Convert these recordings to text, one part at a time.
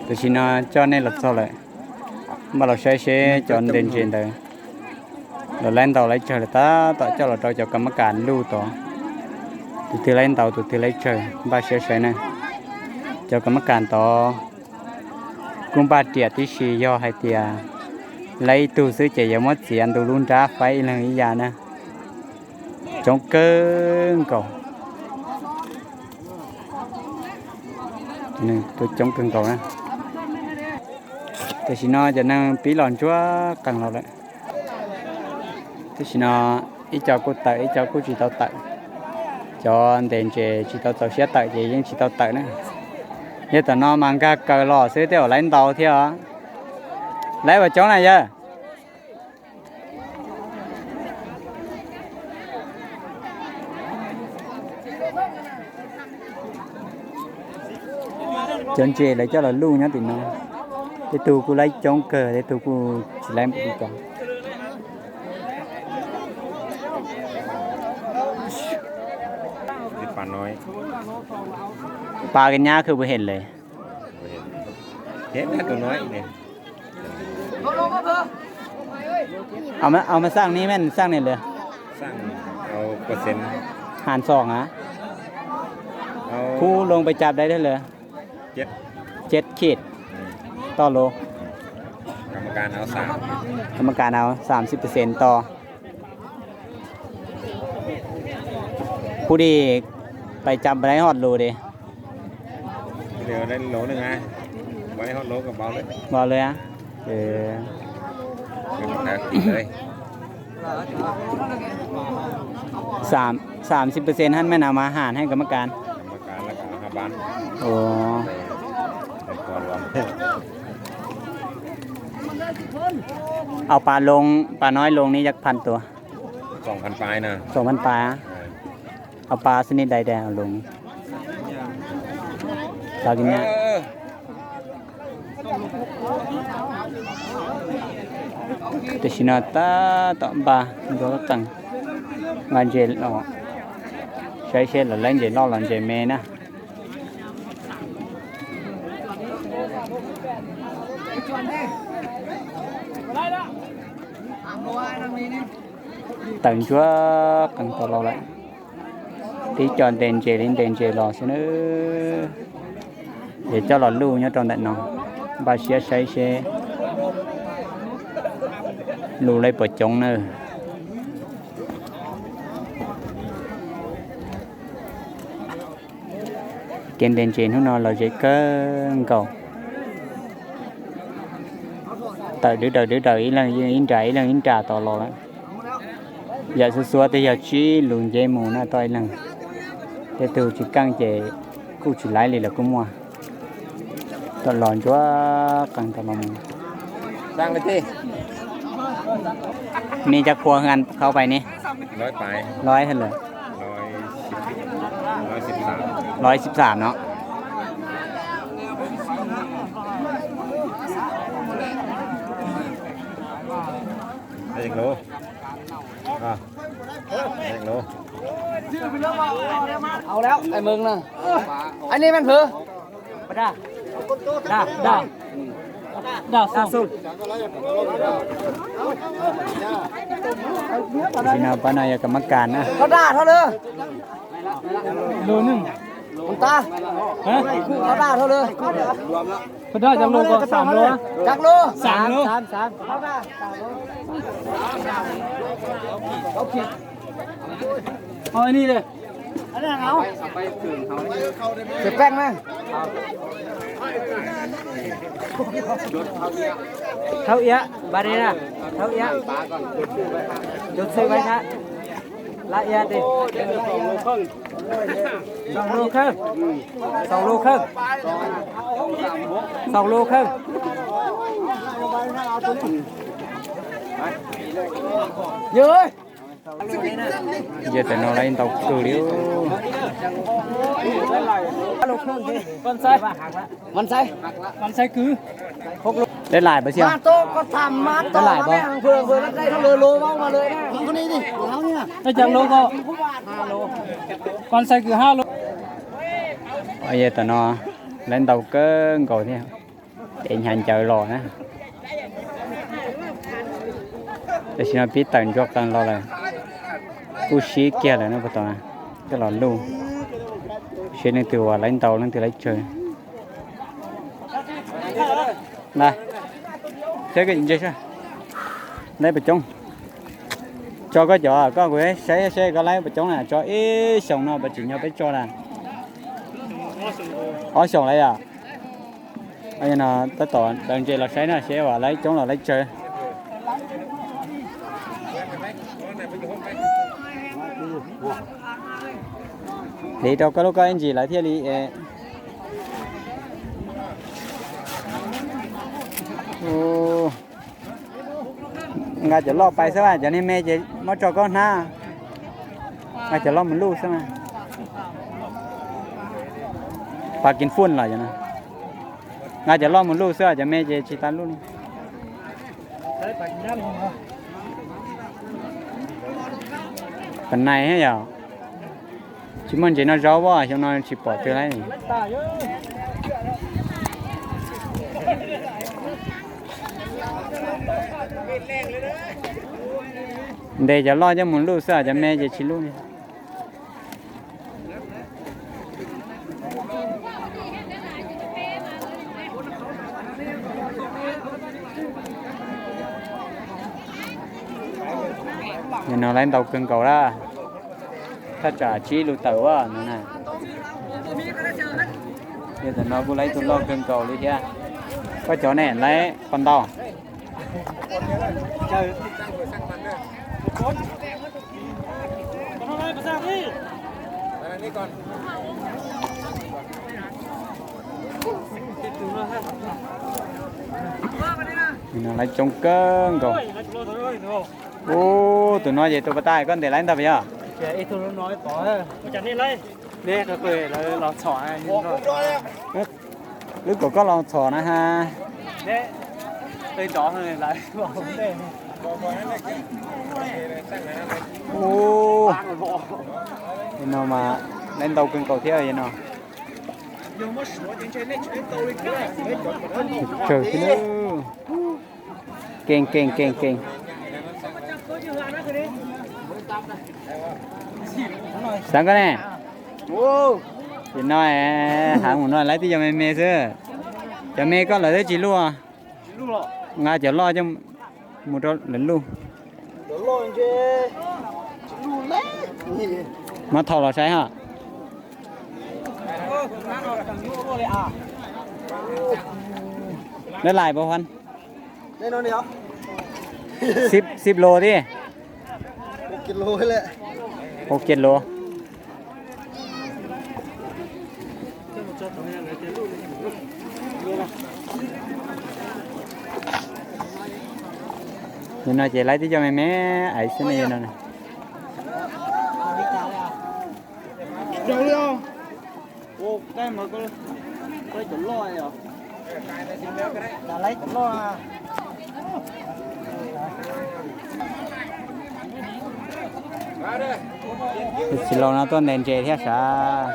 Tam sim no coj nej los txog lawm, npaj los saib seb cov ntes ntses ntawd lawv laib ntaus laib tsawg lawm, tab tom coj los rau cov kas mab kas luj tod. Tus twg laib ntaus tus twg laib tsawg npaj siab saib na. Cov kas mab kas tod kuj npaj riam tib si, yog hais tias laib ib tug xwb ces yuav muab txiav ntu lub nrab faib ib leeg ib yam na. Coob kawg nkaus. Coob kawg nkaus na. Tam sim no cov neeg pib los ntsuag qees los lawm. Tam sim no ib co kuj tawm ib co kuj tsis tau tawm. Cov ntes ntses tsis tau txaus siab tawm ces yeej tsis tau tawm na. Yog tam no mas nkag kaws los xwb tej zaum laib ntau thiab os. Laib puas coob na yawg? Cov ntses lawv coj los luj nyob tim no, tej tug kuj laib coob kawg, tej tug kuj tsis laib npaum li cas. Pab koj nyab khwv puas hem lawm? Au mas xaj ni, mej xaj ni lawm? Has xoom a? Khub loo pes tsawg dai thiab lawm? Ceeb khij toj lus. Kam mas kas au xam xib pes xees toj. Kuj dib pais cam pais hoj lus dib. Vau lawm a. Xam xib pes xees hab mej na mas has hab kam mas kas. Au pas loo, pas nói lông ni yog phan tuas? Xoom phan pas. Au pas xwb ni dai dai au loo ni. Tam sim no tab tom npaj ntuav qees, npaj ntses los, saib seb lawv laib ntses loj los ntses me na. Tawm ntsuag qees tau los lawm. Tib co ntes ntses li ntes ntses los xwb na. Ces coj los luj nyob rau ntawm no, npaj siab saib seb lus li puas coob na. Kev ntes ntses hnub no los ze kawg nkaus. Tawm dwb daws dwb daws ib leeg ib nra ib leeg ib nra tod los lawm. Yam xuv xuav twb yog tsib lus nce mus na toj ib leeg. Tej tug tsis keej ces kuj tsis laib li los kuj muaj. Tau los ntsuag qees tau los mus. Ni cov khua hwv khau pais ni? Lov ib lawm. Lov ib xib xam no. Au lawm, ai mừng nè. Anh em ăn thử. Tam sim no pab no yog kam mas kas na. Thov đà thôi lư. Lô nưng. Không ta. Hả? Thov đà thôi lư. Thov đà chắc lô có sẵn lô á. Chắc lô. Sẵn lô. Sẵn, sẵn. Thôi đi đây. Sửa prank mà. Thâu iya, ba đây nè. Thâu iya. Chốt xây bay thả. Lá iya đi. Sòng lô khơi. Sòng lô khơi. Sòng lô khơi. Yơ ơi. Yog tam no lawv ntau kawg li. Lawv laim pab xyov. Lawv laim pab. Yog tam no lawv ntau kawg nkaus thiab. Es hnyav ncaws los na. Tam sim no pib tawm ntsuag qees los lawm. Kuj sib kiag lawm no puas tau na. Coj los luj, seb leej twg uas laib ntau leej twg laib tsawg. Ntse, laib puas coob? Tso koj cov, koj kuv saib seb koj laib puas coob na. Tso ib xyoos no puas tsim nyog peb tso na? Ob xyoos lawm yom. No tab tom daws ntses los saib na seb uas laib coob los laib tsawg. Hliv rau koj lub koj ib ntsis lawv thiaj li. Nqa cov loj pais xwb, cov niag me ces muab tso koj hnab. Nqa cov loj mus luj xwb. Pas kis fun los, nqa cov loj mus luj xwb, cov me ces tsis tas luj li. Pam nais thiab yom. Tsis muaj ntses noj zaub as, xyoo no tsis pom twg lawm. Ntes cov loj coj mus luj xwb, cov me ces tsis luj li. Nim no laib ntau kawg nkaus lawm, thaj tsam tsib lus tawm ua no na. Yog tam no kuj laib tus loj kawg nkaus li thiab. Koj cov ne laib puas ntau? Laib coob kawg nkaus. Ub, tus no ces tus pas tas koj ntes laib ntag puas yog? Wb kom koj los txhom na ha. Ub, no mas laib ntau kawg nkaus thiab no. Tsawg thiab. Keej keej keej keej. Xav koj ne. Tim no, hav mus no laib tib co me me xwb. Cov me koj lawv twb tsis luj. Nqa cov loj coj mus rau lawv luj. Muab thau los saib ha. Lawv lais puas huv? Xib lus tib. Hauv kiag lus. Yog no ces laib tib co me me aiv xwb ne yog no. Tsis laus no tuaj ntes ntses thiab sav.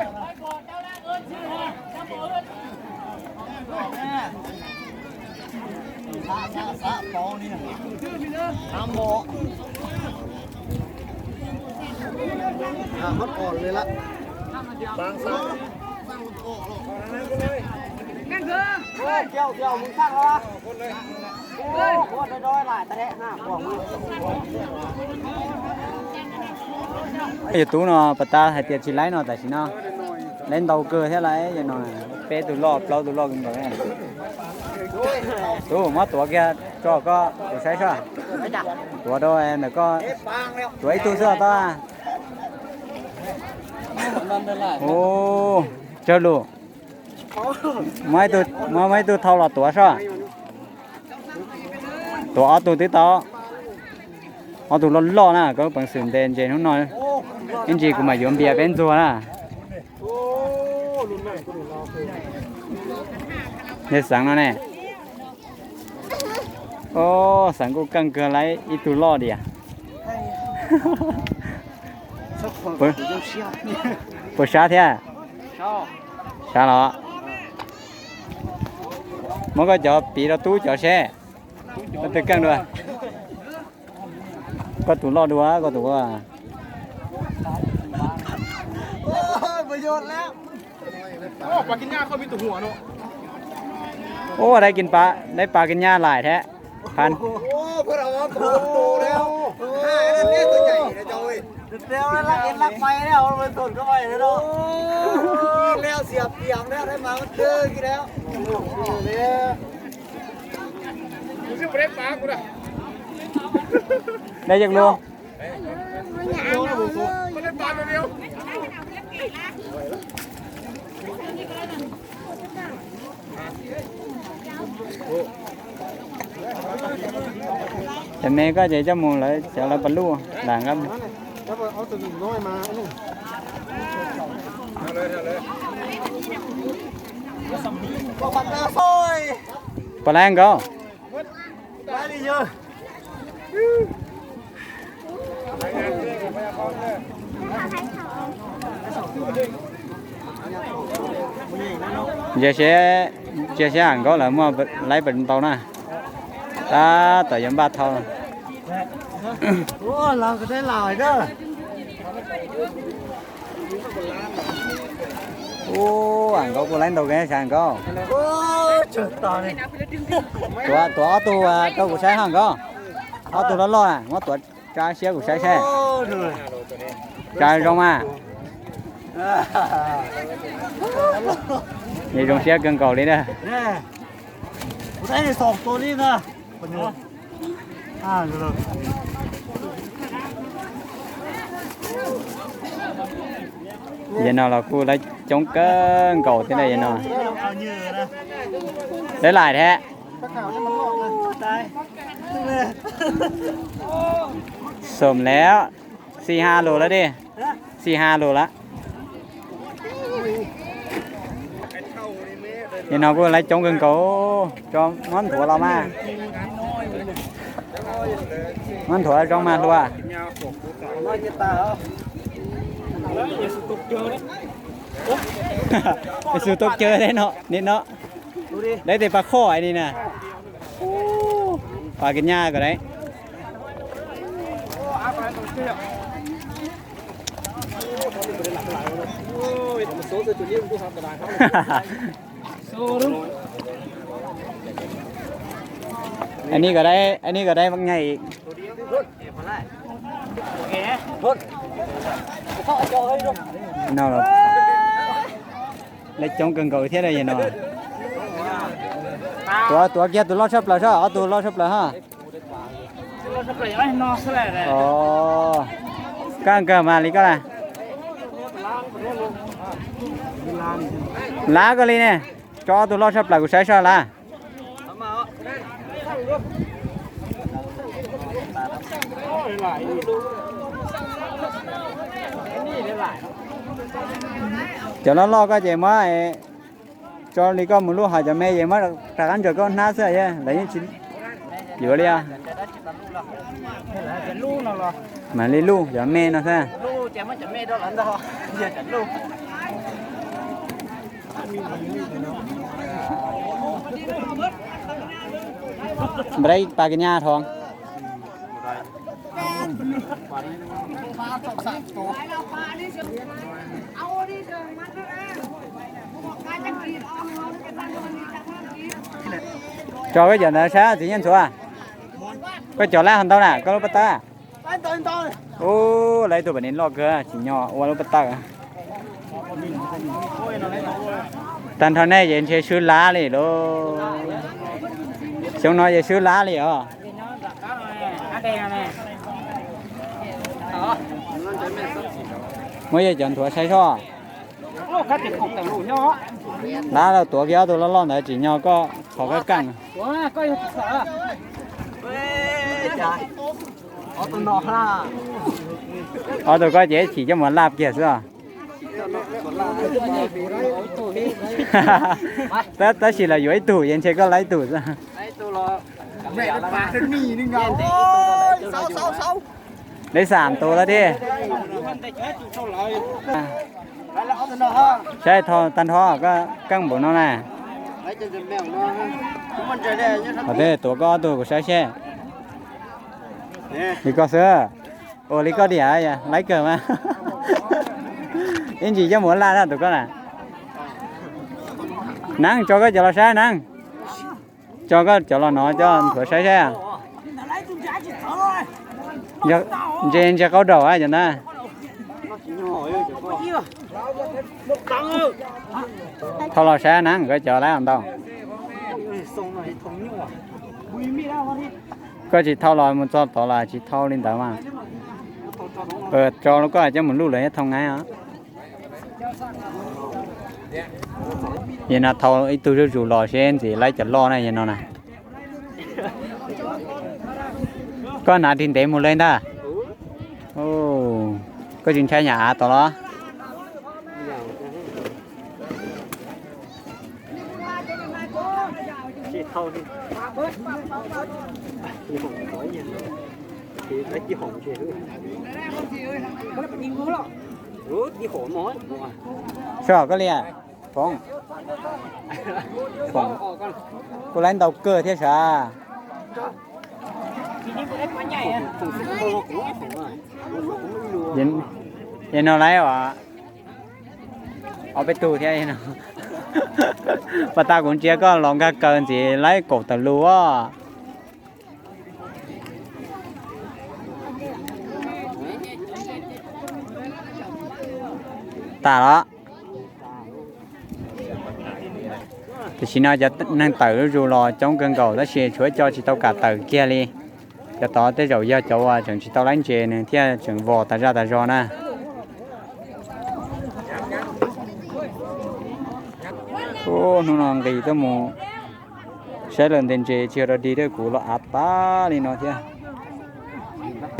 Yog tub no pas tas hais tias tsis laib no tam sim no laib ntau kawg thiab lauj, no peb tug loj plaub tug loj kawg nkaus. Tub, muab tuav kiag tso koj kuv saib soj. Tuav rau ntawm koj, tuav ib tug xwb tau. Ub, tsawg lus. Muab ib tug thau los tuav soj. Tuav ob tug twb tau. Ob tug loj loj na, koj peev xwm ntes ntses hnub no. Ib ntsis kuv mam yuav npias peb ntxuag na. Yog xeev no ne. Xeev kuj keej kawg laib ib tug loj diam. Puas sab thiab? Sab los. Muab koj cov piv rau tub cov seb. Koj twg keej dua? Koj tus loj dua, koj tus. Ua dai kis pas, dai pas kis nyaj laim thiab. Phan. Dai yawg lug. Cov me koj ces coj mus lawv cov lawv pas luj lam nqa. Puas laib nkaus? Ntsia saib, ntsia saib Am Nkaub lawv muaj laib puas ntau na. Tab tom yuav npaj thau. Ua, Am Nkaub kuj laib ntau kawg sav Am Nkaub. Tuav, tuav ob tug rau kuv saib Am Nkaub. Ob tug loj loj na, muab tuav tsa siab kuv saib saib. Tsa zoo mas. Zoo siab kawg nkaus li na. Yam no los kuj laib coob kawg nkaus thiab na yam no. Laib laim thiab. Xom lawm, xi ha lus lawm di, xi ha lus lawm. Yam no kuj laib coob kawg nkaus, tso muab nthuav los mas. Muab nthuav zoo mas hluas. Yexus tau cawg li no, nim no. Lawv tes pas khoj li na. Pas kis nyaj ko lawm. Aib ni ko dai, aib ni ko dai nyaj. No, laib coob kawg nkaus thiab yam no. Tuav, tuav kiag tus loj tshaj plaws soj, ob tug loj tshaj plaws ha. Koj kawg mas li koj na. Lav koj li ne, tso ob tug loj tshaj plaws kuv saib soj lav. Cov loj loj koj ces muab tso li koj mus luj, hos cov me ces muab rov qab ntsaws koj hnab xwb, lawv yeej tsis yuav li os. Mam li luj cov me no xwb. Npab ib pas kis nyaj thov. Tso koj cov ntawd saib txiv Nyiaj Ntxhuav. Koj cov lab hov ntau na, koj lub paj tawb. Ub, lawv ib tug pam ni loj kawg tsim nyog ua lub paj tawb. Tag nrho nej ces ntshe swb lab li lauj. Xyoo no ces swb lab li os. Muab yog cov nthuav saib soj. Lab los tuav kiag ob tug loj loj ntawd tsim nyog koj qhov koj keej. Ob tug koj ces chim coj mus laj kiag xwb os. Tab sis los yuav ib tug ces ntshe koj lab ib tug xwb. Lawv xam tus lawm tiag. Saib tag nrho koj keej npaum no na. Qhov twg tuav koj ob tug kuv saib seb. Li koj xwb. Ua li koj diam, laib kawg mas. Ib ntsis coj mus ua laj na tus koj na. Neeb, tso koj cov los saib Neeb. Tso koj cov los no coj nthuav saib saib. Ntse ntse qaub daus cov ntawd. Thau los saib Neeb, koj cov laib ntau. Koj tsis thau los mus txog tod los tsis thau li ntawd mas. Tso koj coj mus luj lawm thiab thau nqaib os. Yog no thau ib tug zuj zus los seb ntxim laib cov loj na yog no na. Koj hnav ris ntev mus li ntag. Koj tsis ntshai nyam av tod los? Soj koj li, Foom. Foom, kuv laib ntau kawg thiab sav. Yog no laib os. Ob peb tug thiab no. Pas tas kuv ntsia koj los nkag kaws ntxiv laib kaum tawm lus os. Tas los. Tam sim no cov neeg tawm zuj zus los coob kawg nkaus tab sis tshuav cov tsis tau kam tawm kiag li. Cov tod tej zaum yog cov uas tseem tsis tau laib ntses nws thiaj tseem vos tas zaj tas zog na. Hnub no nqis tuaj mus saib lawm ntes ntses tsis yog rau dig, kuv los av tag li no thiab.